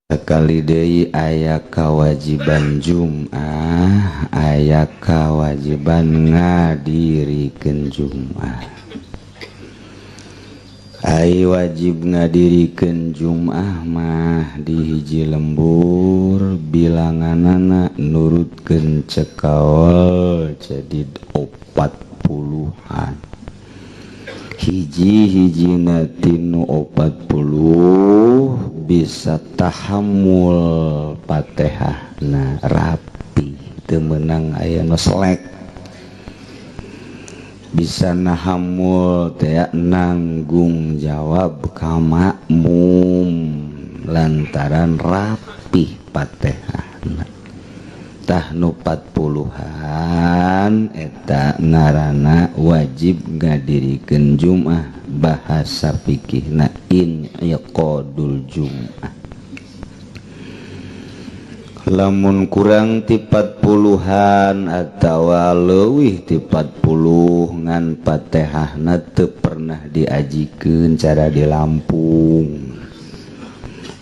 Sekali deui aya kawajiban Jum'ah, aya kawajiban ngadirikeun Jum'ah. Ai wajib ngadirikeun Jum'ah mah di hiji lembur bilanganana nurutkeun cekaol jadi 40-an. Hiji-hijina tinu 40 bisa tahammul Fatihah nah rapi teu meunang aya nu selek, bisa nahamul teh nanggung jawab ka makmum lantaran rapih Fatihah. Tah nu 40-an eta ngaranna wajib ngadirikeun Jum'ah, bahasa fikihna in'iqadul Jum'ah. Lamun kurang ti 40-an atawa leuwih ti 40 ngan Fatihahna teu pernah diajikeun cara di Lampung,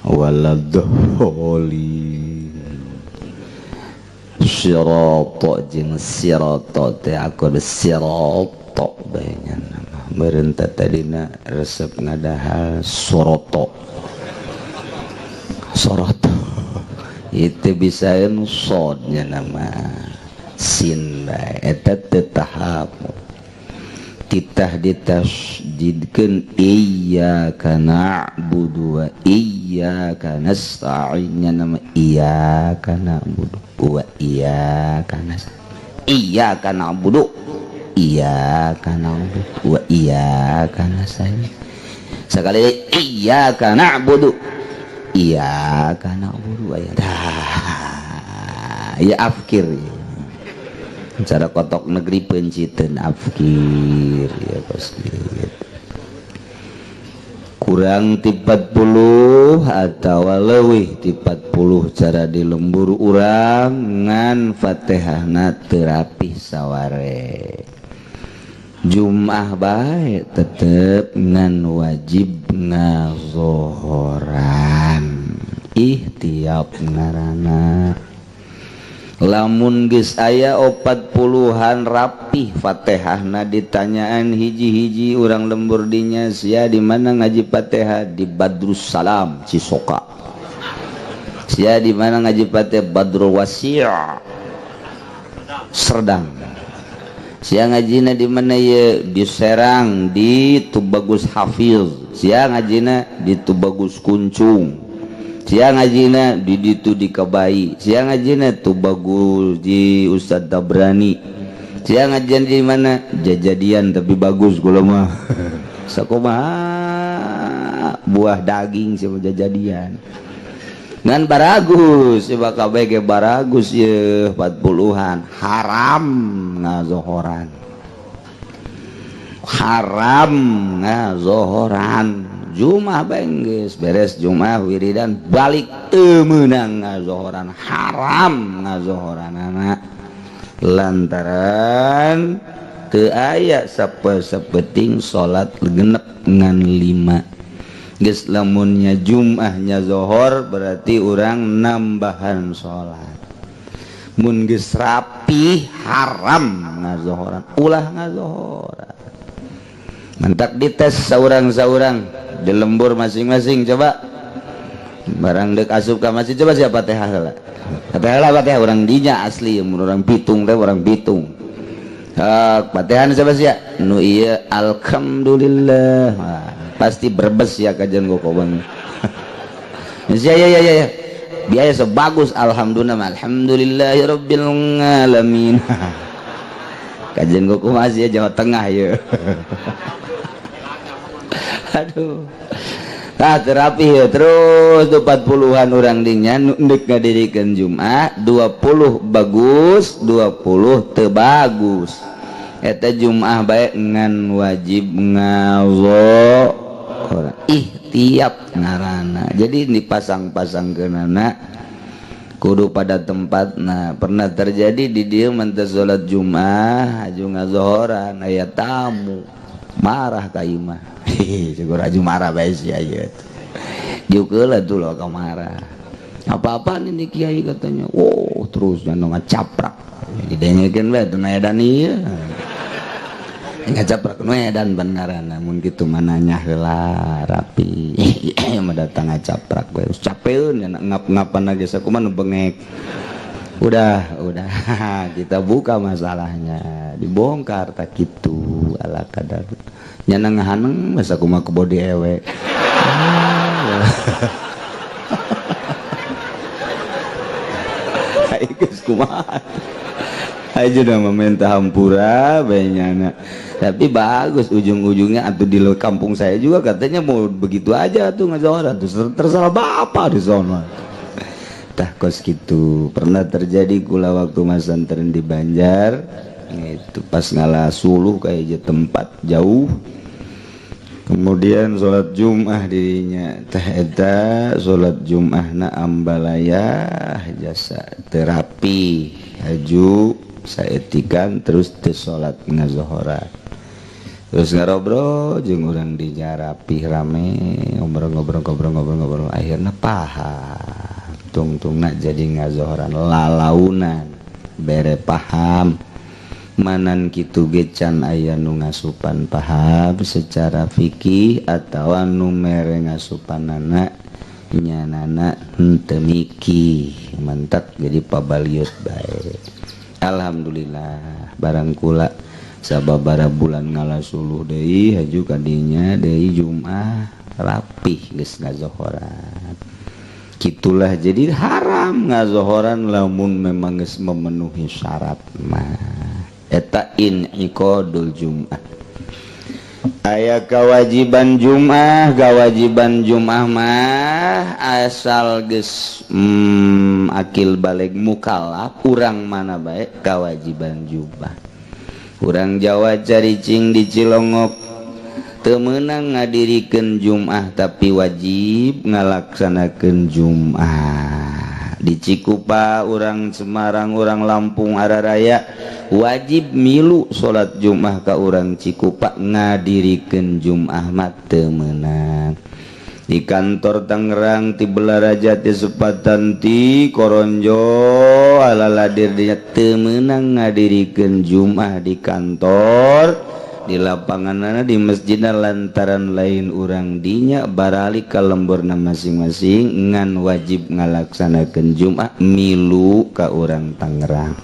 waladhdallin sirata jeung sirata teh aku sirata bae nama meureun teh tadina resep ngadahal soroto soroto itu bisaeun sodnya nama sin bae eta teu tahap titah ditasydidkeun iyyaka na'budu wa iyyaka nasta'in nya nama iyyaka na'budu wa iyyaka nasta'in iyyaka na'budu iyyaka na'budu wa iyyaka nasta'in sekali iyyaka na'budu iyyaka na'budu wa ya afkir cara kotok negeri penciteun afkir ya pasti kurang ti 40 atawa leuwih ti 40 cara di lembur urang ngan Fatihahna teu rapih saware Jum'ah bae tetep ngan wajib ngazohoran ihtiyat ngaranna. Lamun geus aya 40-an rapih Fatihahna ditanyaan hiji-hiji urang lembur dinya sia di mana ngaji Fatihah di Badrus Salam Cisoka, sia di mana ngaji Fatihah Badrul Wasi' Serdang, sia ngajina di mana ye di Serang di Tubagus Hafiz, sia ngajina di Tubagus Kuncung, sia ngajina di ditu di Kabai, sia ngajina Tubagus di Ustad Tabrani, sia ngajian di mana jajadian tapi bagus kula mah sakumaha buah daging sia jajadian ngan baragus sia kabeh ge baragus ye 40-an haram ngazohoran, haram ngazohoran. Jum'ah benggeus beres Jum'ah wiridan balik teu meunang ngazohoran, haram ngazohoranana lantaran teu aya sapeting salat genep ngan 5 geus. Lamunnya Jum'ahnya zohor berarti urang nambahan salat, mun geus rapi haram ngazohoran, ulah ngazohoran. Mantak dites saurang-saurang di lembur masing-masing, coba barang dek asup ka masjid coba siapa Fatihah heula. Fatihah lah Fatihah urang dinya asli mun urang Bitung teh urang Bitung. Fatihan siapa sia? Nu ieu alhamdulillah. Wah, pasti Brebes ya kajian gokobang. Ya ya ya ya. Biaya sebagus alhamdulillah alhamdulillahirabbil alamin. Kajian goko masih ya Jawa Tengah ya. Aduh. Nah, terapi ya terus 40-an urang dinya ndek ngadirikeun Jumat 20 bagus 20 teu bagus. Eta Jum'ah bae ngan wajib ngazo ihtiyat ngaranna. Jadi dipasang-pasangkeunana kudu pada tempat. Nah, pernah terjadi di dieu manteu salat Jum'ah aju ngazohoran aya tamu marah ka imah. Syukur aju marah bae sia ieu. Diukeul atuh lo ka marah. Apa-apaan ini kiai katanya. Oh, terus jangan ngacaprak. Didengekeun we teu edan ieu. Ngacaprak nu edan beneran mun kitu mah nanya heula rapi. Mah datang ngacaprak we capeun ngap-ngapan ge sakumaha nu bengek. Udah kita buka masalahnya, dibongkar tak gitu ala kadar. Nyana ngahaneng masa kumaha kebo di ewe. Geus kumaha. Aja udah meminta hampura banyana. Tapi bagus ujung-ujungnya atau di kampung saya juga katanya mau begitu aja tuh ngazoran tuh terserah bapak di sono. Tah kos gitu. Pernah terjadi kula waktu masantren di Banjar itu pas ngalah suluh kayak tempat jauh. Kemudian sholat Jum'ah dirinya teh eta sholat Jum'ahna ambalaya jasa terapi haju saetikan terus teh sholat ngazohora terus ngarobrol jeung urang dinya rapih rame ngobrol-ngobrol akhirna paham tungtungna jadi ngazohoran lalaunan bere paham manan kitu ge can aya nu ngasupan paham secara fikih atawa nu mere ngasupanana nyanana henteu mikih mantap jadi pabaliut bae. Alhamdulillah barang kula sababaraha bulan ngalasuluh deui haju kadinya deui Jumat rapih geus ngazohoran. Kitulah jadi haram ngazohoran lamun memang geus memenuhi syarat mah. Eta in'iqadul Jum'ah. Aya kewajiban Jum'ah, kewajiban Jum'ah mah asal geus akil balig mukallaf urang mana bae kewajiban Jum'ah. Urang Jawa caricing di Cilongok teu meunang ngadirikeun Jum'ah tapi wajib ngalaksanakeun Jum'ah. Di Cikupa urang Semarang urang Lampung Araraya wajib milu salat Jum'ah ka urang Cikupa ngadirikeun Jum'ah mah teu meunang. Di kantor Tangerang ti Belaraja ti Sepatan ti Koronjo alaladir dinya teu meunang ngadirikeun Jum'ah di kantor di lapanganana di masjidna lantaran lain urang dinya baralik ka lemburna masing-masing ngan wajib ngalaksanakeun Jum'ah milu ka urang Tangerang.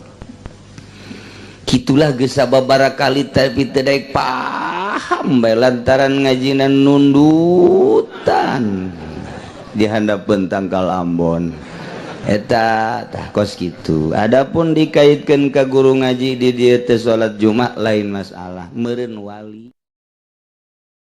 Kitulah geus sababaraha kali tapi teu daek paham bae lantaran ngajina nundutan di handapeun tangkal Ambon. Eta tah kos kitu. Adapun dikaitkeun ka guru ngaji di dieu teh salat Jumat lain masalah, meureun wali.